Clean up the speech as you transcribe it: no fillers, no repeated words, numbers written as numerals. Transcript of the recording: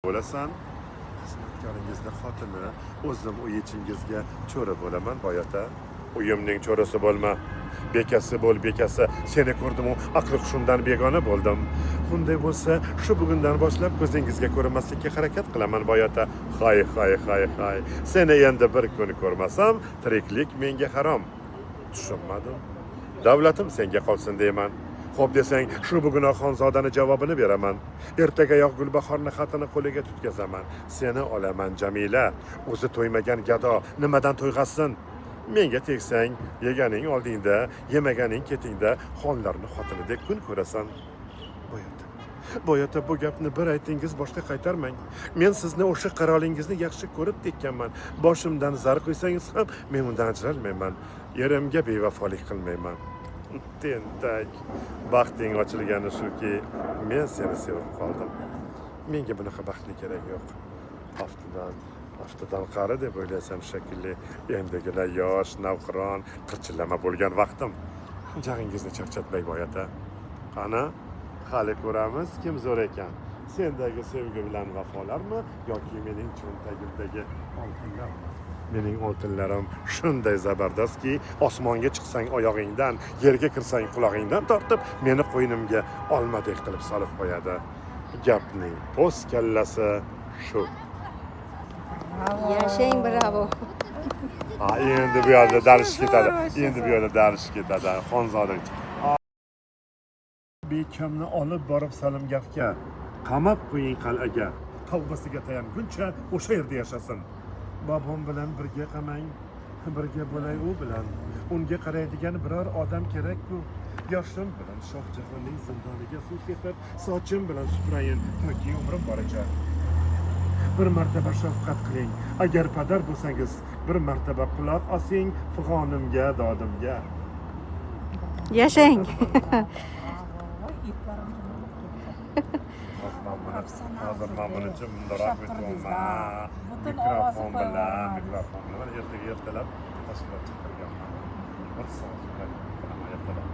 Bo'lasan. Xizmatkoringizni xotini, o'zim uy ichingizga cho'ri bo'laman, boy ota. Uyimning cho'risi bo'lma, bekasi bo'l, bekasi. Seni ko'rdimu aqli hushimdan begona bo'ldim. Unday bo'lsa, shu bugundan boshlab ko'zingizga ko'rinmaslikka harakat qilaman, boy ota. Hay, hay, hay, hay, seni endi bir kun ko'rmasam, tiriklik menga harom. Tushunmadim. Davlatim senga qolsin deyman. Xo'p desang, shu bugunoq xonzodani javobini beraman. Ertagayoq Gulbahorni xatini qo'liga tutkazaman. Seni olaman, Jamila. O'zi to'ymagan gado nimadan to'yg'azsin? Menga tegsang, yeganing oldingda, yemaganing ketingda, xonlarni xotinidek kun ko'rasan. Boy ota, boy ota, bu gapni bir aytingiz, boshqa qaytarmang. Men sizni, o'sha qarolingizni yaxshi ko'rib tekkanman. Boshimdan zar quysangiz ham, men undan ajralmayman. Erimga bevafolik qilmayman. Tentak, baxting ochilgani shuki, men seni sevib qoldim. Menga bunaqa baxtni keragi yo'q. Aftidan, aftidan, qari deb o'ylaysan shekilli. Endigina yosh, navqiron, qirchillama bo'lgan vaqtim. Jag'ingizni charchatmay, boy ota. Qani, hali ko'ramiz, kim zo'r ekan: sendagi sevgi bilan vafolarmi yoki mening cho'ntagimdagi oltinlarmi? Mening oltinlarim shunday zabardastki, osmonga chiqsang oyog'ingdan, yerga kirsang qulog'ingdan tortib, meni qo'ynimga olmadek qilib solib qo'yadi. Gapning po'st kallasi shu. Yashang, bravo. Ha, endi bu yerda darish ketadi, endi bu yerda darish ketadi. Xonzoda bekamni olib borib salimgahga qamab qo'ying, qal'aga. Tavbasiga tayanguncha o'sha yerda yashasin. Bobom bilan birga qamang, birga bo'lay u bilan. Unga qaraydigan biror odam kerak-ku. Yoshim bilan Shoh Jahonning zindoniga suv sepib, sochim bilan supurayin toki umrim boricha. Bir martaba shafqat qiling. Agar padar bo'lsangiz, bir martaba quloq osing fig'onimga, dodimga. Yashang. Voy, itlarim jimib ketdi. Hozir man buni Professional hozir man buni sizga. bundoq Ushlab turdingiz, aytyapman. ha. Butun Mikrofon ovozni bilan qo'yib. Mikrofon bilan ertaga ertalab tashkilot chaqirganman. Bir soat qilaman ertalab.